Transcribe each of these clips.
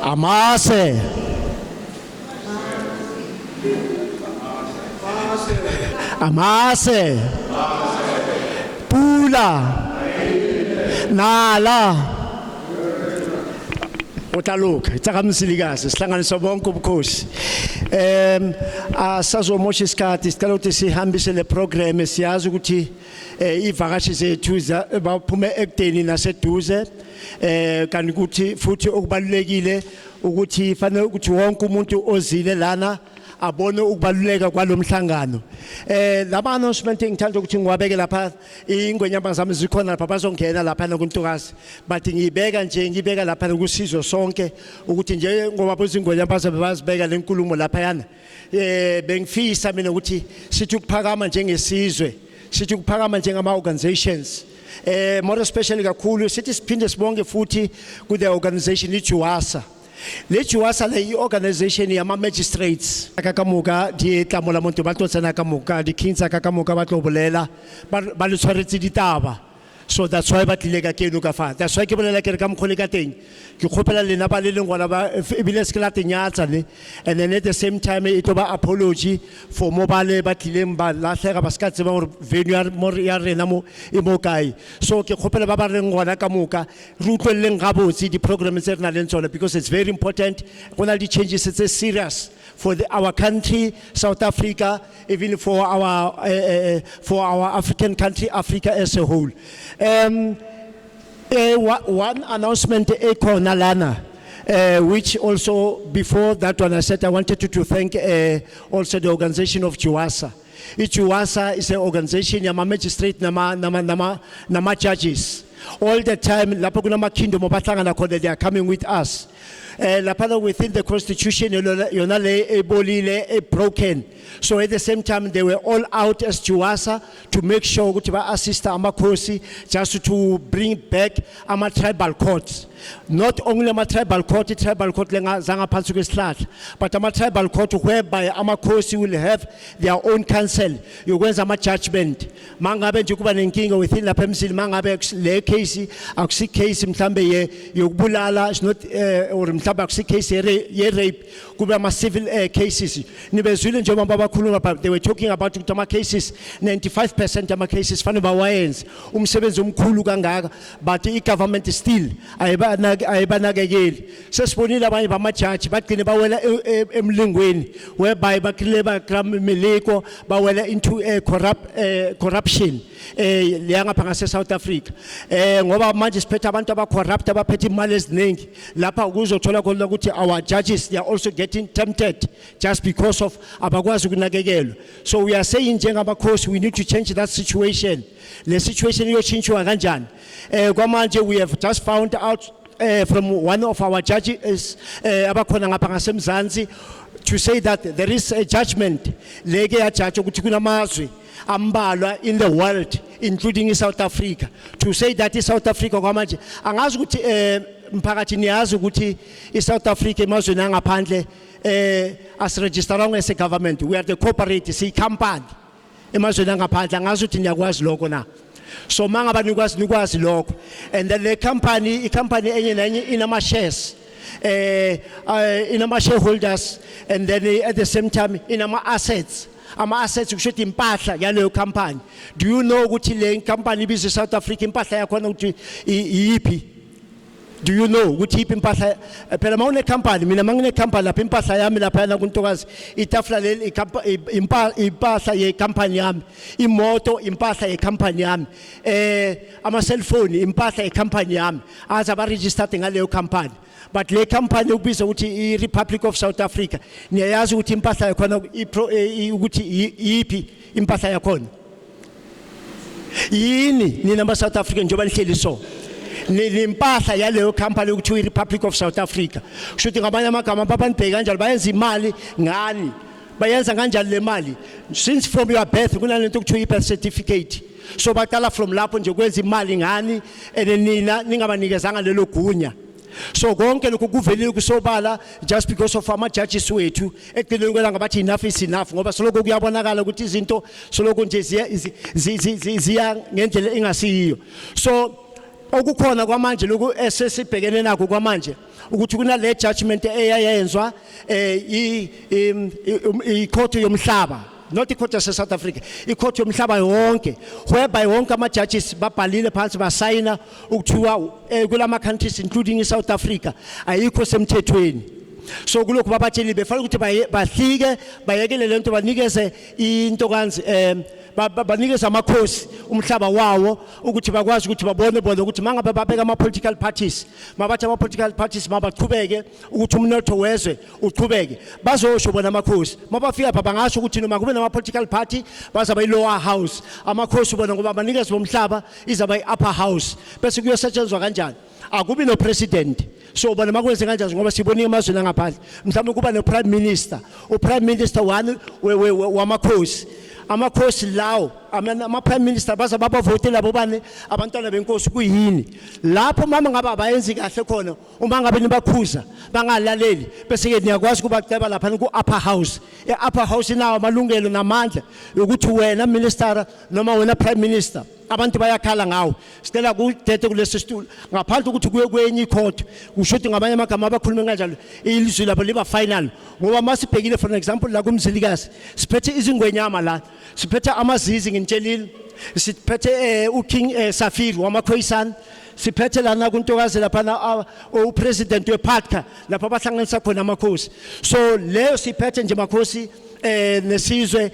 Amase. Amase. Pula. Nala. O tla loka tsa ga Mzilikazi sihlanganisa bonke ubukhosi. Asazomosha isikhathi, sicela ukuthi sihambise le program. Siyazi ukuthi ivakashi zethu baphume ekudeni naseduze, kanti ukuthi futhi okubalulekile ukuthi fanele ukuthi wonke umuntu ozile lana abone ukubaluleka kwalomhlangano. Lama announcement engithanda ukuthi ngiwabeke lapha, ingwenyama zami zikhona lapha, bazongena lapha nokuntokazi, but ngibeka nje, ngibeka lapha kusizwe sonke ukuthi nje ngoba bozingwenyama bazabe bazibeka lenkulumo lapha yana, bengifisa mina ukuthi sithi ukuphakama njengesizwe, sithi ukuphakama njengama organizations, more especially kakhulu sithi siphinde sibonge futhi ku the organization iJuasa. Le Juasa le i-organization yama magistrates ka moka di tla mola motho ba tlo tsena ka moka, di-king tsa ka moka ba tlo bolela ba le tshwaretse ditaba. So that's why ba tlile ka keno ka fa. That's why ke bolela ke re ka mokgwa le ka teng, ke kgopela lena ba le leng gona ba ebile se ke la tenyatsa ne, and then at the same time e tlo ba apology for mo ba le ba tlileng ba latlhega, ba se ka tseba gore venue ya mo ya rena mo e mo kae. So ke kgopela ba ba reng gona ka moka re utlweleleng gabotse di-program tse re nang le tsone, because it's very important. Go na le di-changes tse serious for our country, South Africa, even for our African country, Africa as a whole. One announcement e khona lana, which also before that one I said I wanted to thank also the organization of Juasa. IJuasa is an organization yama magistrate nama judges. All the time lapho kunama kingdom abahlangana khona, they are coming with us. Lapha within the constitution yona le ebolile, e broken. So at the same time they were all out as Juasa to make sure ukuthi ba assist amakhosi just to bring back ama tribal courts. Not only ama tribal court, tribal court lenga zangaphansi kwesihlahla, but ama tribal court whereby amakhosi will have their own council yokwenza ama judgment. Mangabe nje kuba nenkinga within lapha emzini, mangabe le case akusi case mhlambe ye yokubulala, it's not or mhlambe akusi case ye rape, kube ama civil cases. Nibezwile njengoba bakhuluma, but they were talking about ukuthi ama cases, 95% ama cases fanele bawayenze umsebenzi omkhulu kangaka, but i government still ayibanakekeli. Sesibonile abanye bamajaji bagcine bawela emlingweni whereby bakile bakramiliko bawela into corruption leya ngapha ngase South Africa, ngoba manje siphethe abantu aba corrupt, abaphethe imali eziningi lapha. Ukuzothola khona ukuthi our judges, they are also getting tempted just because of abakwazi ukunakekelwa. So we are saying njengamakhosi we need to change that situation. Le situation iyochintshwa kanjani? Kwamanje we have just found out from one of our judges abakhona ngapha ngasemzansi to say that there is a judgment leke yajaja ukuthi kunamazwe ambalwa in the world, including iSouth Africa, to say that iSouth Africa kwamanje, angazi ukuthi mphakathi niyazi ukuthi iSouth Africa emazweni angaphandle asiregisteranga as a government. We are the corporate, siyi company emazweni angaphandle. Angazi ukuthi niyakwazi lokho na. So mangaba nikwazi lokho, and then le company, i company enye nenye inama shares, inama shareholders, and then at the same time inama assets. Ama assets kusho ukuthi impahla yaleyo company. Do you know ukuthi le company ibizwa South Africa, impahla yakhona ukuthi iyiphi? Do you know ukuthi iphi impahla? Phela mawune company, mina mangine company lapha, impahla yami lapha yana kuntokazi, itafula leli impahla ye company yami, imoto impahla ye company yami, ama cellphone impahla ye company yami, aza ba registered ngaleyo company. But le company ukubizwa ukuthi i Republic of South Africa, niyayazi ukuthi impahla yakhona ukuthi iyiphi impahla yakhona? Yini nina ama South African njengoba nihleli so nimpahla yaleyo company ukuthiwa i-Republic of South Africa? Kusho ukuthi ngamanye amagama babanibheki kanjalo, bayenza imali ngani? Bayenza kanjani le mali? Since from your birth kunalento okuthiwa i-birth certificate, so baqala from lapho nje kwenza imali ngani, and nina ningabanikezanga lelo gunya. So konke lokhu kuvelile kusobala just because of ama judges wethu ekugcineni kwelanga bathi enough is enough, ngoba soloko kuyabonakala ukuthi izinto soloko nje ziya ngendlela engasiyiyo. So Okukhona kwamanje, lokhu esesibhekene nakho kwamanje, ukuthi kunale judgment eyayenzwa icourt yomhlaba, not icourt yase South Africa, icourt yomhlaba yonke, whereby wonke ama judges babhalile phansi, basayina ukuthiwa kulama countries, including iSouth Africa, ayikho semthethweni. So kulokhu babatshelile, befanele ukuthi bahlike, bayekele lento, banikeze into kanzi banikeze amakhosi umhlaba wawo, ukuthi bakwazi ukuthi babone bona ukuthi mangabe babeka ama political parties, mabathi ama political parties mabaqhubeke, ukuthi umnotho wezwe uqhubeke. Bazosho bona amakhosi mabafika lapha, bangasho ukuthi noma kube nama political party, bazaba i-lower house amakhosi bona, ngoba banikeze bomhlaba izaba i-upper house, bese kuyosetshenzwa kanjani? Akubi no president. So bona makwenze kanjani? Ngoba sibonile emazweni angaphandle, mhlawumbe kuba no prime minister, u prime minister one wamakhosi, amakhosi lawo ama prime minister baza babavotela labo bane abantwana benkosi. Kuyini lapho mama ngabe abayenzi kahle khona? Uma ngabe nibakhuza bangalaleli, bese ke niyakwazi ukubaceba lapha ku upper house. E upper house inawo amalungelo namandla ukuthi wena minister noma wena prime minister, abantu bayakhala ngawo, sicela kudede kulesi situlo, ngaphandle ukuthi kuye kwenye icourt. Kusho ukuthi ngamanye amagama abakhulume kanjalo, ilizwi labo liba final. Ngoba masibhekile, for example, la kuMzilikazi siphethe izingwenyama la, siphethe amazizi, nginitshelile, siphethe uKing Safiri wamaKhoisan, siphethe lana kuntokazi laphana upresident wePATCA, lapho abahlanganisa khona amakhosi. So leyo siphethe nje makhosi nesizwe,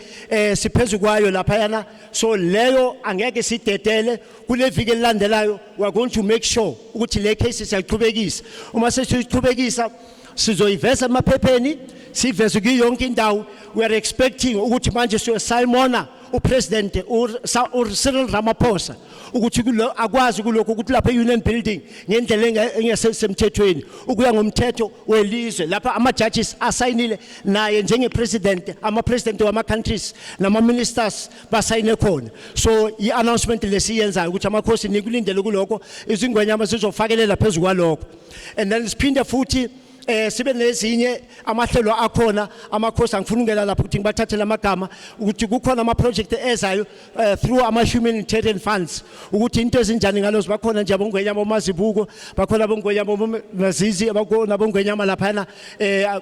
siphezulu kwayo laphayana. So leyo angeke sidedele. Kule viki elilandelayo we are going to make sure ukuthi le case siyaqhubekisa. Uma sesiyiqhubekisa, sizoyiveza emaphepheni, siveze kuyo yonke indawo. We are expecting ukuthi manje siyosummona upresident uCyril Ramaphosa ukuthi kulo akwazi kulokho ukuthi lapha e-Union Building ngendlela engesemthethweni, ukuya ngomthetho welizwe, lapha ama judges asayinile naye njenge president, ama president wama countries nama ministers basayine khona. So i-announcement lesiyenzayo ukuthi amakhosi nikulindele kulokho, izingwenyama zizofakelela phezulu kwalokho. And then siphinde futhi sibe nezinye amahlelo akhona amakhosi. Angifuni ukungena lapho ukuthi ngibathathele amagama, ukuthi kukhona ama project ezayo through ama humanitarian funds, ukuthi into ezinjani ngalozo. Bakhona nje abongwenyama oMazibuko, bakhona abongwenyama boMazizi, bakhona abongwenyama laphana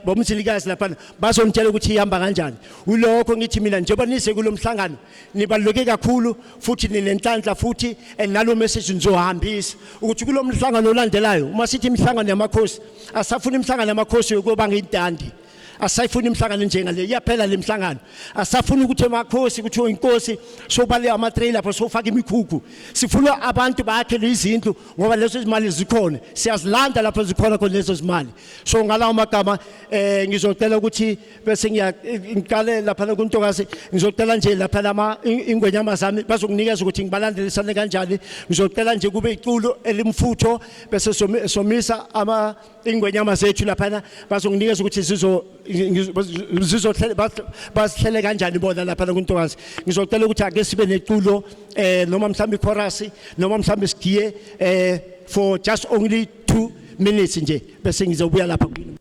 boMzilikazi laphana, bazonitshela ukuthi ihamba kanjani. Ulokho ngithi mina, njengoba nize kulomhlangano, nibaluleke kakhulu futhi ninenhlanhla futhi, and nalo message nizohambisa ukuthi kulo mhlangano olandelayo, uma sithi imihlangano yamakhosi, asafuna imihlangano yamakhosi yokuba ngintandi, asayifuna imihlangano njengale, iyaphela le mihlangano. Asafuna ukuthi amakhosi kuthiwa inkosi sobale ama-tray lapho, sofaka imikhukhu. Sifuna abantu bakhele izindlu, ngoba lezo zimali zikhona, siyazilanda lapho zikhona khona lezo zimali. So ngalawo magama ngizocela ukuthi bese ngiya ngiqale lapha kuntokazi. Ngizocela nje lapha lama ingwenyama zami bazokunikeza ukuthi ngibalandelisane kanjani. Ngizocela nje kube iculo elimfutho, bese somisa ama ingwenyama zethu laphana, bazonginikeza ukuthi zizohlele basihlele kanjani bona lapha kuntokazi. Ngizocela ukuthi ake sibe neculo noma mhlawumbe ichorus, noma mhlawumbe sigiye for just only 2 minutes nje, bese ngizobuya lapha kini.